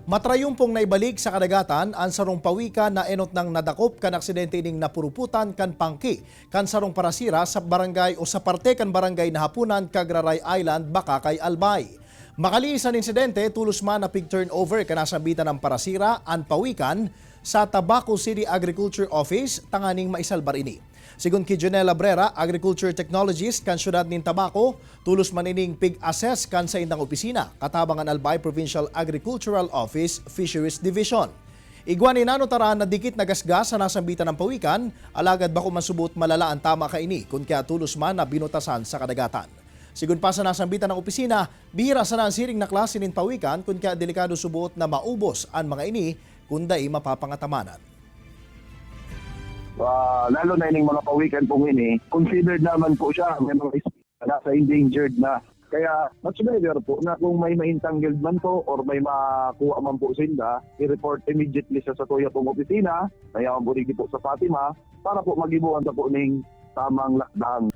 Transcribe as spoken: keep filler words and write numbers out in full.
Matrayumpong naibalik sa kadagatan an sarong pawikan na enot nang nadakop kan aksidente ining napuruputan kan pangki kan sarong parasira sa barangay o sa parte kan barangay Nahapunan, Cagraray Island, Bacacay, Albay. Makaliis an insidente, tolos man na pig-turnover kan nasambitan na parasira an pawikan sa Tabaco City Agriculture Office tanganing maisalbar ini. Sigon ki Jonel Abrera, agriculture technologist kan siyudad nin Tabaco, tolos man ining pig-assess kan saindang opisina, katabang an Albay Provincial Agricultural Office Fisheries Division. Igwa ni nanotaran na dikit nagasgas sa nasambitan na pawikan, alagad bako man subot malala an tama kaini kun kaya tolos man na binutasan sa kadagatan. Sigon pa sa nasambitan na opisina, bihira sana an siring na klase nin pawikan kun kaya delikado subot na maubos an mga ini kun dai mapapangatamanan. Ah, lalo na ining mga pawikan pong ini, considered naman po siya, may mga isda na nasa endangered na. Kaya much better po na kung may ma-entangled man po or may makuha man po sinda, i-report immediately sa satuya pong opisina, na yaon po dito po sa Fatima, para po magibuhan sa po ning tamang lakdang.